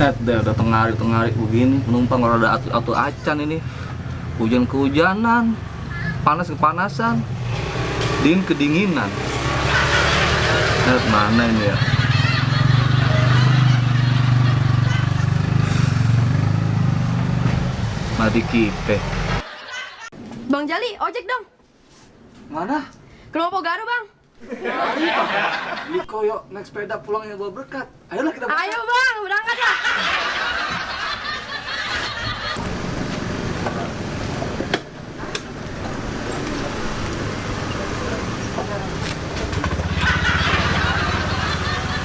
Net deh, udah tengah-tengah begini, penumpang kalau ada auto acan ini, hujan kehujanan, panas kepanasan, dingin kedinginan. Net mana ini ya? Mati kipe. Bang Jali, ojek dong. Mana? Ke rumah Pogaro, Bang. Ini koyo naik sepeda pulang yang bawa berkat. Ayolah kita berangkat. Ayo, Bang, berangkat lah.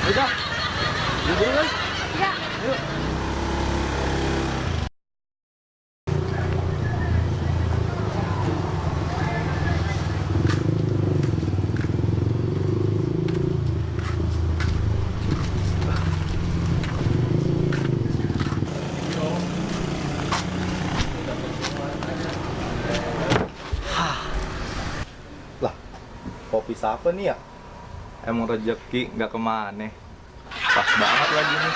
Udah. Buru kan? Ya. Ayo. Lah, kopi siapa nih ya? Emang rezeki nggak kemana. Pas banget lagi nih.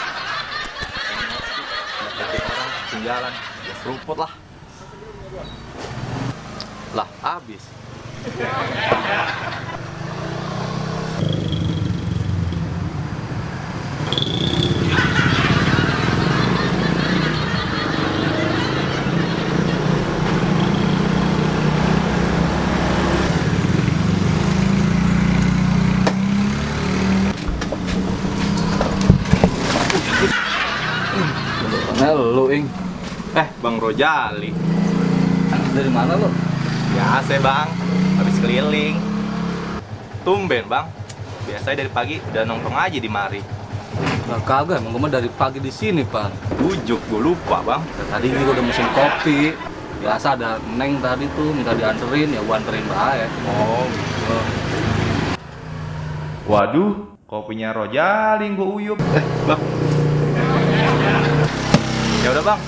Rezeki orang ketinggalan, ya seruput lah. Lah, habis. Nah, lu ing. Bang Rojali. Dari mana lo? Biasa bang, habis keliling. Tumben bang, biasanya dari pagi udah nongkrong aja di mari. Nah, kagak, emang gue mah dari pagi di sini, Pan. Bujuk, gue lupa bang. Tadi juga udah mesin kopi. Biasa ada Neng tadi tuh minta dianterin, ya gua anterin bae. Oh gitu. Waduh, kopinya Rojali gue uyup. Bang. Ya udah bang,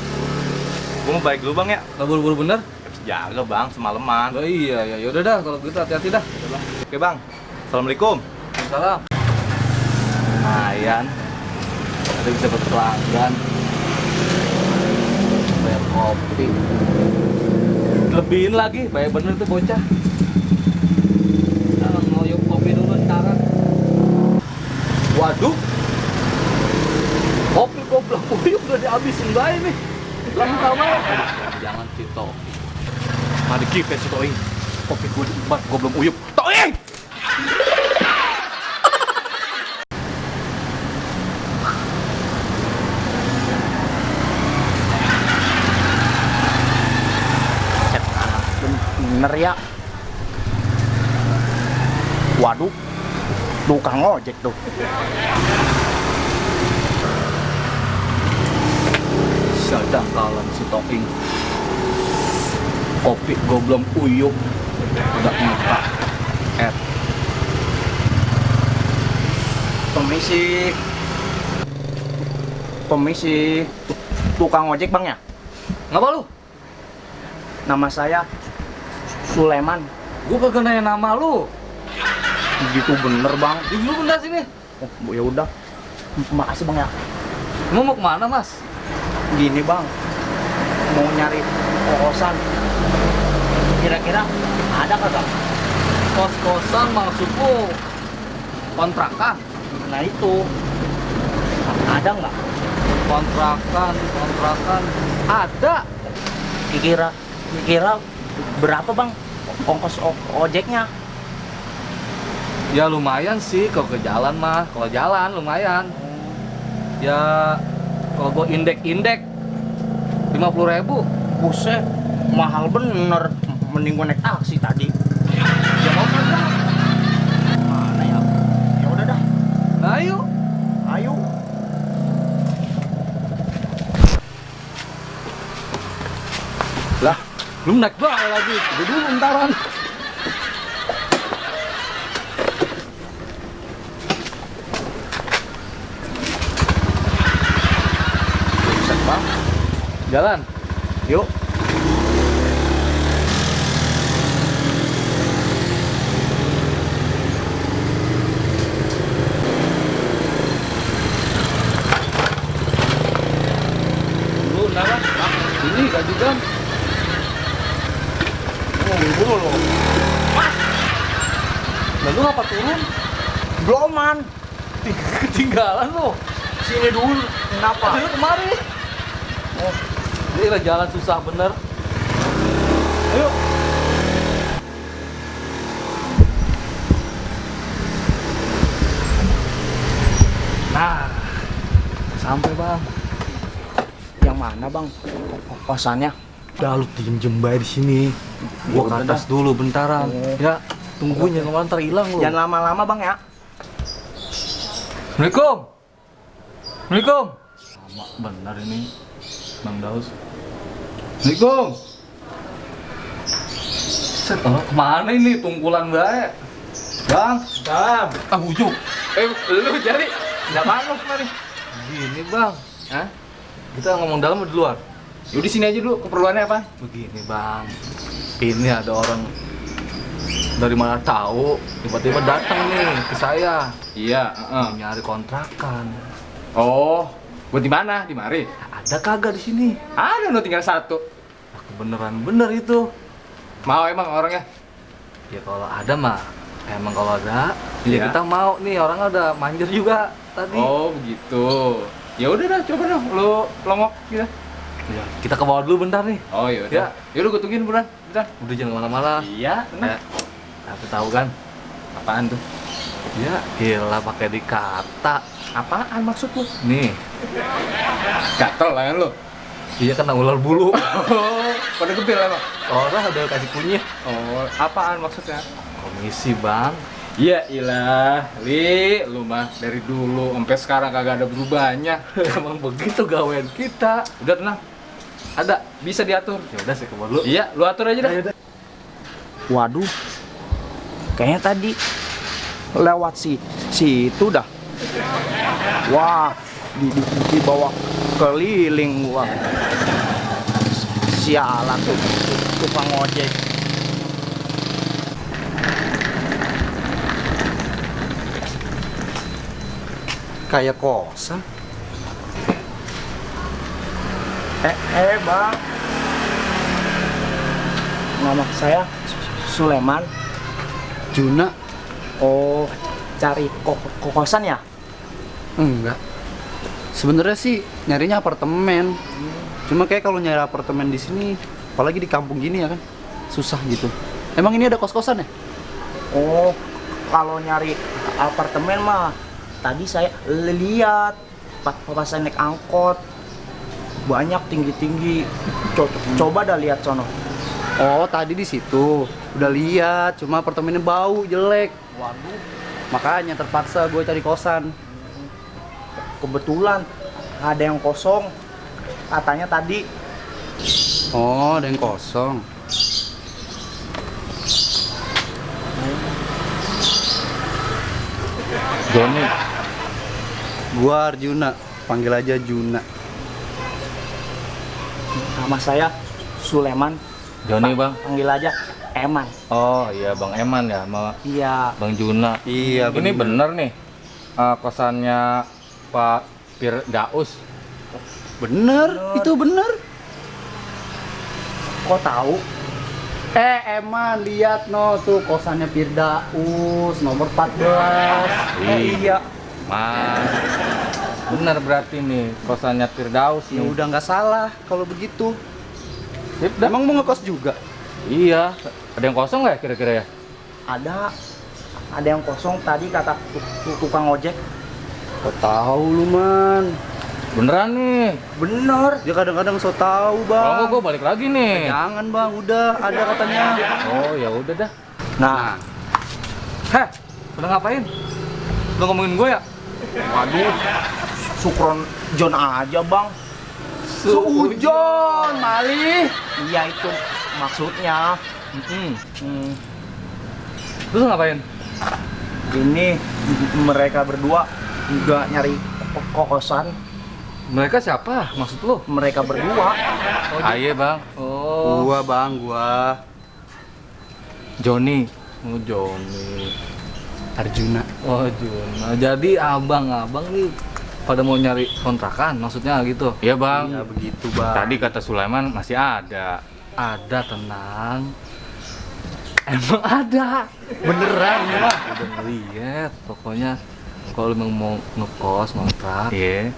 gue mau balik dulu bang ya. Nggak buru-buru bener? Jaga bang, semalaman. Oh iya, ya yaudah dah kalau gitu hati-hati dah. Oke bang, assalamualaikum. Salam. Lumayan. Tadi bisa berpelanggan. Bayar kopi. Lebihin lagi, bayar bener tuh bocah. Sekarang mau yuk kopi dulu sekarang. Waduh. Kopi goblok uyuk udah dihabisin bae nih. Lama-lama ya. Jangan Cito. Mari kita Citoing. Kopi gue diembat, gue belum uyup. Toing! Bener ya. Waduh, tukang ojek tuh. Sadang kalan si Toing. Kopi gue belum uyup udah ngekak. Permisi. Permisi. Tukang ojek bang ya? Ngapa lu? Nama saya Sulaiman. Gue kagak nanya nama lu. Gitu bener bang. Lu bener sini. Oh ya udah. Makasih bang ya. Lu mau kemana mas? Gini bang, mau nyari kosan. Kira-kira ada kagak? Kos-kosan maksudku kontrakan? Nah itu ada nggak? Kontrakan ada. Kira berapa bang ongkos ojeknya? Ya lumayan sih kalau ke jalan mah. Kalau jalan lumayan. Ya kalau gue indek 50.000. Buset, mahal bener. Mending gue naik taksi tadi. Ya mau kagak? Mana ya? Ya udah dah. Nah, ayo. Ayo. Lah, belum naik bae lagi. Udah dulu entaran. Buset, Bang. Jalan. Yuk. Kenapa turun? Bloman. Ketinggalan lo. Sini dulu. Kenapa? Ayo kemari. Oh, ini lah jalan susah bener. Ayo. Nah, sampai bang. Yang mana bang? Kosannya? Udah lu diem bae di sini. Gua ke atas dulu bentaran. Ya, tungguin jangan ntar hilang lu. Jangan lama-lama bang ya. Assalamualaikum. Assalamualaikum. Lama benar ini, Bang Daus. Assalamualaikum. Set, kemana ini tungkulan bae? Bang. Ah, bujuk. Lu jadi nggak malu kemari. Gini bang. Hah? Kita ngomong dalam atau di luar? Yaudah di sini aja dulu, keperluannya apa? Begini bang. Ini ada orang dari mana tahu tiba-tiba datang nih ke saya. Iya, Nyari kontrakan. Oh, buat di mana? Di mari. Ada kagak di sini? Ada lo tinggal satu. Aku bener itu. Mau emang orangnya? Ya kalau ada mah, emang kalau ada, Iya. ya kita mau nih orangnya udah manjer juga tadi. Oh, begitu. Ya udah dah, coba dong lu longok gitu. Ya, kita ke bawah dulu bentar nih. Oh, ya Ya. udah. Ya udah gue tungguin bentar. Udah jangan malah-malah. Iya, Ya, aku tahu kan. Apaan tuh? Ya, gila pakai dikata. Apaan maksud lu? Nih, Gatel lah kan lu. iya kan ular bulu. Oh, pada gebel emang. Orang udah kasih kunyit. Oh, apaan maksudnya? Komisi bang. Iya ilah, Li, lu mah dari dulu sampai sekarang kagak ada berubahnya. Emang begitu gawean kita. Udah tenang, Ada. bisa diatur. Ya udah saya ke bawah dulu. Iya, lu atur aja dah. Waduh. Kayaknya tadi lewat situ dah. Wah, dibawa keliling wah. Sialan tuh tukang ojek. Kayak kosan. Bang. Nama saya Sulaiman. Juna? Oh, cari kosan ya? Enggak. Sebenarnya sih nyarinya apartemen. Cuma kayak kalau nyari apartemen di sini, apalagi di kampung gini ya kan, susah gitu. Emang ini ada kos-kosan ya? Oh, kalau nyari apartemen mah tadi saya lihat pas saya naik angkot banyak tinggi-tinggi. Coba dah lihat sono. Oh, tadi di situ udah lihat, cuma apartemennya bau, jelek. Waduh, Makanya terpaksa gue cari kosan. kebetulan ada yang kosong. Katanya tadi. Oh, ada yang kosong. Joni. Gua Arjuna, panggil aja Juna. Nama saya Sulaiman. Joni bang. Panggil aja Eman. Oh iya Bang Eman ya sama Iya. Bang Juna. Iya, Ini bener nih kosannya Pak Firdaus. Bener, itu bener. Kok tahu? Eman, lihat no tuh kosannya Firdaus nomor 14. Iya. Mas, bener berarti nih kosannya Firdaus Ya nih. udah nggak salah kalau begitu. Sip, dah. Emang mau ngekos juga? Iya, ada yang kosong nggak ya kira-kira ya? Ada yang kosong tadi kata tukang ojek. Kok tahu lu man? Beneran nih. Bener. Dia kadang-kadang so tahu Kalau bang. nggak gue balik lagi nih. Jangan bang, udah ada katanya. Oh ya udah dah. Nah, Heh, udah ngapain? Udah ngomongin gue ya? waduh, Sukron John aja bang. Suujon, Mali. Iya itu maksudnya. Mm-mm. Hmm, Terus ngapain? ini mereka berdua juga nyari kosan. Mereka siapa? Maksud lo? Mereka berdua. Ayo bang. Oh. Gua bang, gua Joni. Oh Joni. Arjuna. Oh Juna. Jadi abang-abang nih pada mau nyari kontrakan, maksudnya gitu? Iya bang. Iya begitu bang. Tadi kata Sulaiman masih ada. Ada, tenang. Emang ada. Beneran ya. Udah ngeliat. Pokoknya kalau emang mau ngekos, ngontrak, Iya.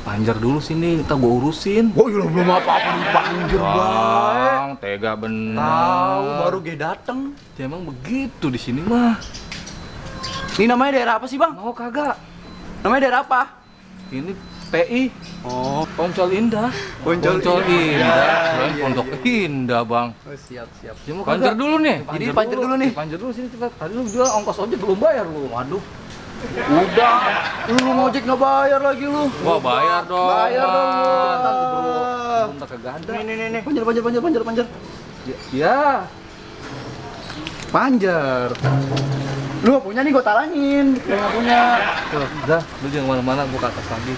panjar dulu sini, kita gua urusin. Oh iya belum apa-apa dipanggil Bang, tega bener. Tahu baru gue dateng. Ya emang begitu di sini mah. Ini namanya daerah apa sih bang? Mau kagak? Namanya daerah apa? Ini PI. Oh, Poncol Indah. Poncol Indah. Keren Pondok Indah, Bang. siap. Ya, mau Panjer kagak? dulu nih. Jadi panjer dulu nih. Panjer dulu sini kita. Tadi lu jual ongkos ojek belum bayar lu. Waduh. Udah, lu ngojek nggak bayar lagi lu. Wah, bayar dong. Bayar dong lu. Bentar kagak ada. Nih. Panjer. Ya. Panjer. Lu nggak punya nih gue talangin. Lu nggak punya. Tuh, udah, lu jangan kemana-mana, gua ke atas lagi.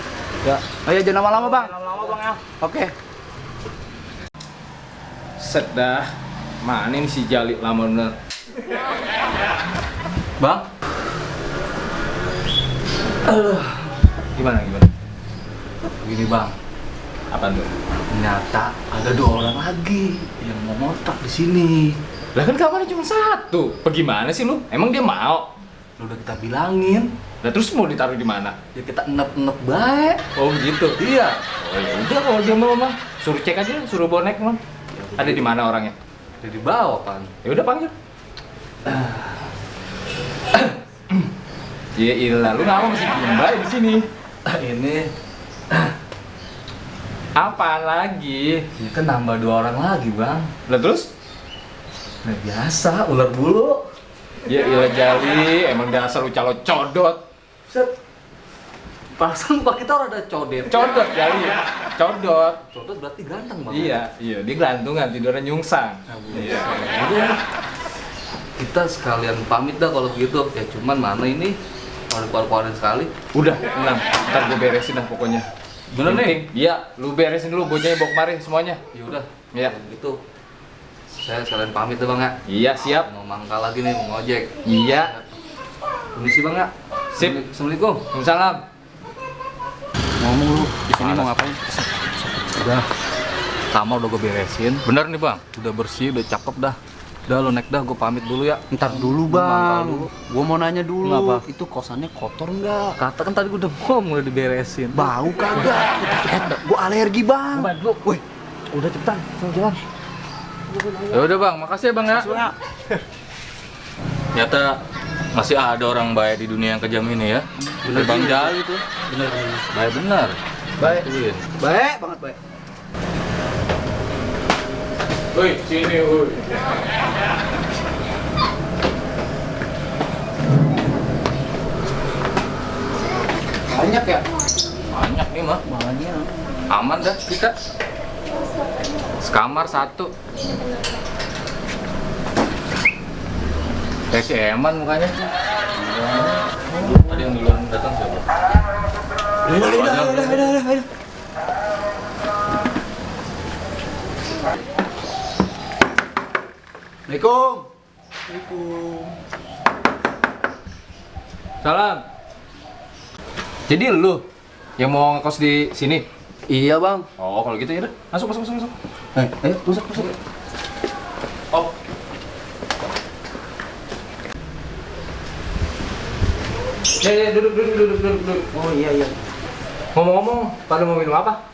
Ya. Ayo jangan lama-lama bang. Lama-lama bang ya. Oke. Set dah. Mana ini si Jali lama bener. Bang, Gimana? gini Bang. Apaan tuh? Ternyata ada 2 orang lagi yang mau ngontrak di sini. Lah kan kamarnya cuma satu. Bagaimana sih lu? Emang dia mau? Lu udah kita bilangin, Lah terus mau ditaruh di mana? ya kita enek-enek baik. Oh gitu. Iya. Oh ya udah kalau dia mau mah, suruh cek aja, suruh bonek mah. Ada di mana orangnya? Udah dibawa kan. Ya udah panggil. Iya ilah, lu ngapa masih diem baik di sini? Ini Apa lagi? ya kan nambah 2 orang lagi Bang. Lah terus? Nah biasa, ular bulu. Ya ilah Jali, emang dasar lu calo codot. Set. Perasaan muka kita udah ada codet. Codot Jali, codot. Codet berarti ganteng Bang. Iya, dia gelantungan, tidurnya nyungsang. Iya. Udah. Kita sekalian pamit dah kalau begitu. Ya cuman mana ini kalau keluar-keluarin sekali. Udah, tenang. Ntar gue beresin dah pokoknya. Bener nih? Iya, lu beresin dulu bocahnya bawa kemari semuanya. Ya udah. Iya. Kalau gitu. Saya sekalian pamit deh Bang ya. Iya, siap. Mau mangkal lagi nih, mau ngojek. Iya. Permisi Bang ya. Sip. Assalamualaikum. Waalaikumsalam. Ngomong lu di sini mau ngapain? Udah. Kamar udah gue beresin. Bener nih, Bang. Udah bersih, udah cakep dah. Udah lo naik dah, gue pamit dulu ya. Ntar dulu Gua mangkal bang. dulu. Gua mau nanya dulu. Kenapa? Itu kosannya kotor nggak? Kata kan tadi gue udah ngomong udah diberesin. Bau kagak? Gua alergi bang. Wih, udah cepetan, sama jalan. Ya udah, Bang. Makasih ya, Bang ya. Ternyata masih ada orang baik di dunia yang kejam ini ya. Bener Bang Jali tuh. Bener. Baik bener. Baik. Ituin. Baik banget baik. Woi, sini, woi. Banyak ya? Banyak nih mah. Banyak. Aman dah kita. Sekamar satu. Kayak si Eman mukanya. Ada yang duluan datang siapa? Udah. Assalamualaikum. Salam. Jadi lu yang mau ngekos di sini? Iya bang. Oh, kalau gitu ya udah. Masuk. Ayo masuk. Oh. Ya, duduk. Oh iya. Ngomong-ngomong, pada mau minum apa?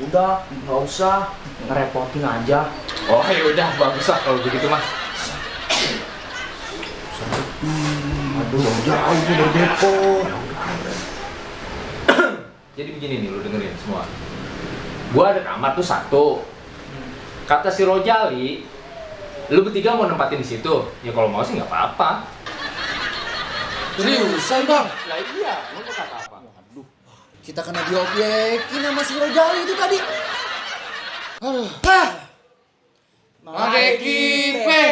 Udah, nggak usah. Ngerepotin aja. Oh, ya udah, bagus lah kalau begitu mah. Aduh, jauh dari Depok. Jadi begini nih, lu dengerin semua. Gua ada kamar tuh satu. Kata si Rojali, lu bertiga mau nempatin di situ. Ya kalau mau sih nggak apa-apa. Seriusan bang? Lah iya, lu mau kata apa? Kita kena diobyekin sama si Rojali itu tadi. Aduh. Mage kipe.